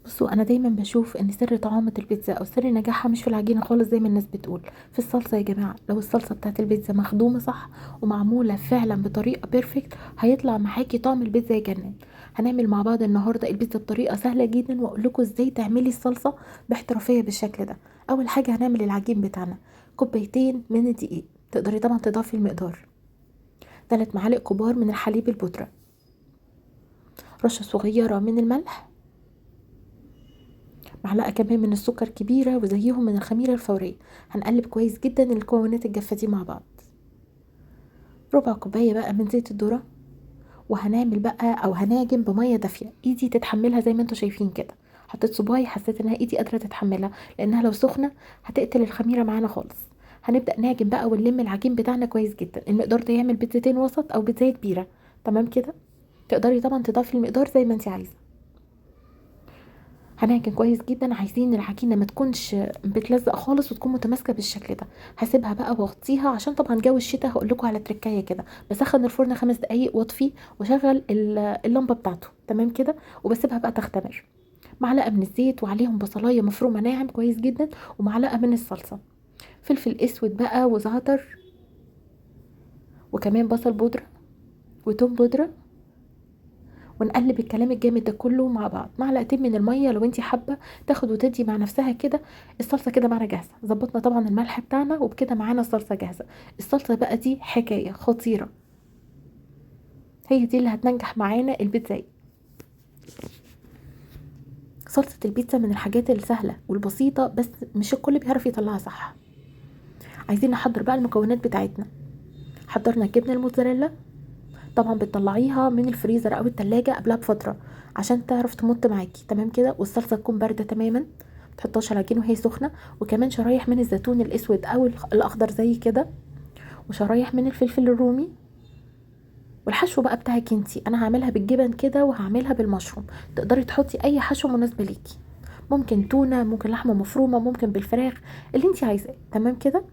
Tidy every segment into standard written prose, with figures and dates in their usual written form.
بصوا، انا دايما بشوف ان سر طعامة البيتزا او سر نجاحها مش في العجينة خالص زي ما الناس بتقول، في الصلصة يا جماعة. لو الصلصة بتاعت البيتزا مخدومة صح ومعمولة فعلا بطريقة perfect هيطلع معاكي طعم البيتزا يجنن. هنعمل مع بعض النهاردة البيتزا بطريقة سهلة جدا واقول لكم ازاي تعملي الصلصة باحترافية بالشكل ده. اول حاجة هنعمل العجين بتاعنا، كوبايتين من الدقيق، تقدري طبعا تضافي المقدار، 3 معالق كبار من الحليب البودرة، رشة صغيرة من الملح، معلقة كمان من السكر كبيرة وزيهم من الخميرة الفورية. هنقلب كويس جدا المكونات الجافة دي مع بعض. ربع كوباية بقى من زيت الذرة، وهنعمل بقى او هنعجن بمية دافية ايدي تتحملها زي ما انتوا شايفين كده. حطيت صباعي حسيت انها ايدي قادرة تتحملها، لانها لو سخنة هتقتل الخميرة معانا خالص. هنبدأ نعجن بقى ونلم العجين بتاعنا كويس جدا. المقدار ده يعمل بيتزتين وسط او بيتزاية كبيرة، تمام كده. تقدري طبعا تضافي المقدار زي ما انت عايزة. هنعجن كويس جدا، عايزين العجينة ما تكونش بتلزق خالص وتكون متماسكة بالشكل ده. هسيبها بقى واغطيها عشان طبعا جو الشتاء. هقول لكم على تركايه كده، بسخن الفرن 5 دقايق واطفيه واشغل اللمبة بتاعته، تمام كده، وبسيبها بقى تختمر. معلقه من الزيت وعليهم بصلايه مفرومه ناعم كويس جدا، ومعلقة من الصلصه، فلفل اسود بقى وزعتر، وكمان بصل بودره وتوم بودره، ونقلب الكلام الجامد ده كله مع بعض. معلقتين من المية لو انتي حابة تاخد وتدي مع نفسها كده. الصلصه كده معانا جاهزة، ظبطنا طبعا الملح بتاعنا، وبكده معانا الصلصه جاهزة. الصلصه بقى دي حكاية خطيرة، هي دي اللي هتنجح معانا البيتزا. صلصه البيتزا من الحاجات السهلة والبسيطه، بس مش الكل بيعرف يطلعها صح. عايزين نحضر بقى المكونات بتاعتنا. حضرنا الجبنة الموتزاريلا، طبعا بتطلعيها من الفريزر او التلاجة قبلها بفترة عشان تعرف تمط معاكي، تمام كده. والصلصة تكون باردة تماما، ما تحطهاش على العجين وهي سخنة. وكمان شرايح من الزيتون الاسود او الاخضر زي كده، وشرايح من الفلفل الرومي. والحشو بقى بتاعك انتي، انا هعملها بالجبن كده وهعملها بالمشروم، تقدري تحطي اي حشو مناسبة ليكي، ممكن تونة، ممكن لحمة مفرومة، ممكن بالفراخ، اللي انتي عايزاه، تمام كده.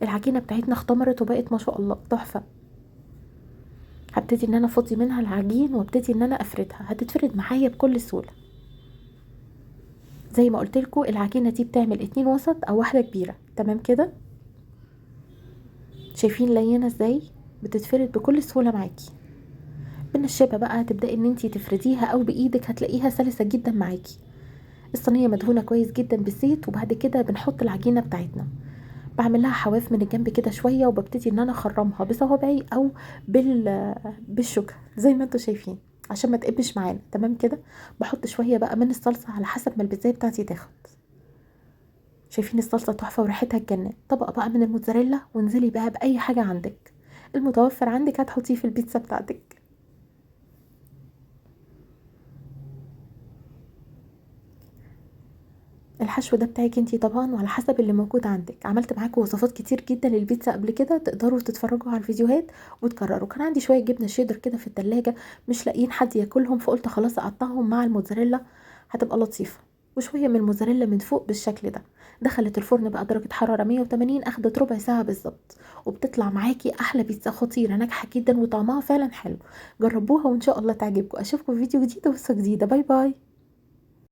العجينة بتاعتنا اختمرت وبقت ما شاء الله تحفة. هبتدي ان انا افضي منها العجين وابتدي ان انا افردها، هتتفرد معايا بكل سهولة. زي ما قلت لكم العجينة دي بتعمل 2 وسط او واحدة كبيرة، تمام كده. شايفين لينة ازاي؟ بتتفرد بكل سهولة معاكي. بالنشابة بقى تبدأي ان انتي تفرديها او بايدك، هتلاقيها سلسة جدا معاكي. الصينية مدهونة كويس جدا بالزيت، وبعد كده بنحط العجينة بتاعتنا. بعمل لها حواف من الجنب كده شوية، وببتدي ان انا اخرمها بصوابعي او بالشوكة زي ما انتوا شايفين عشان ما تقبش معانا، تمام كده. بحط شوية بقى من الصلصة على حسب ما البيتزا بتاعتي تاخد. شايفين الصلصة تحفة وريحتها تجنن. طبقة بقى من الموتزاريلا، وانزلي بقى بأي حاجة عندك المتوفر عندك هتحطيه في البيتزا بتاعتك. الحشو ده بتاعك انتي طبعا وعلى حسب اللي موجود عندك. عملت معاكم وصفات كتير جدا للبيتزا قبل كده، تقدروا تتفرجوا على الفيديوهات وتكرروا. كان عندي شوية جبنه شيدر كده في التلاجة مش لاقيين حد ياكلهم، فقلت خلاص اقطعهم مع الموتزاريلا هتبقى لطيفة. وشوية من الموتزاريلا من فوق بالشكل ده. دخلت الفرن بقى درجه حرارة 180، اخدت ربع ساعة بالظبط، وبتطلع معاكي احلى بيتزا خطيرة ناجحة جدا وطعمها فعلا حلو. جربوها وان شاء الله تعجبكم. اشوفكم في فيديو جديد وقصة جديدة. bye bye.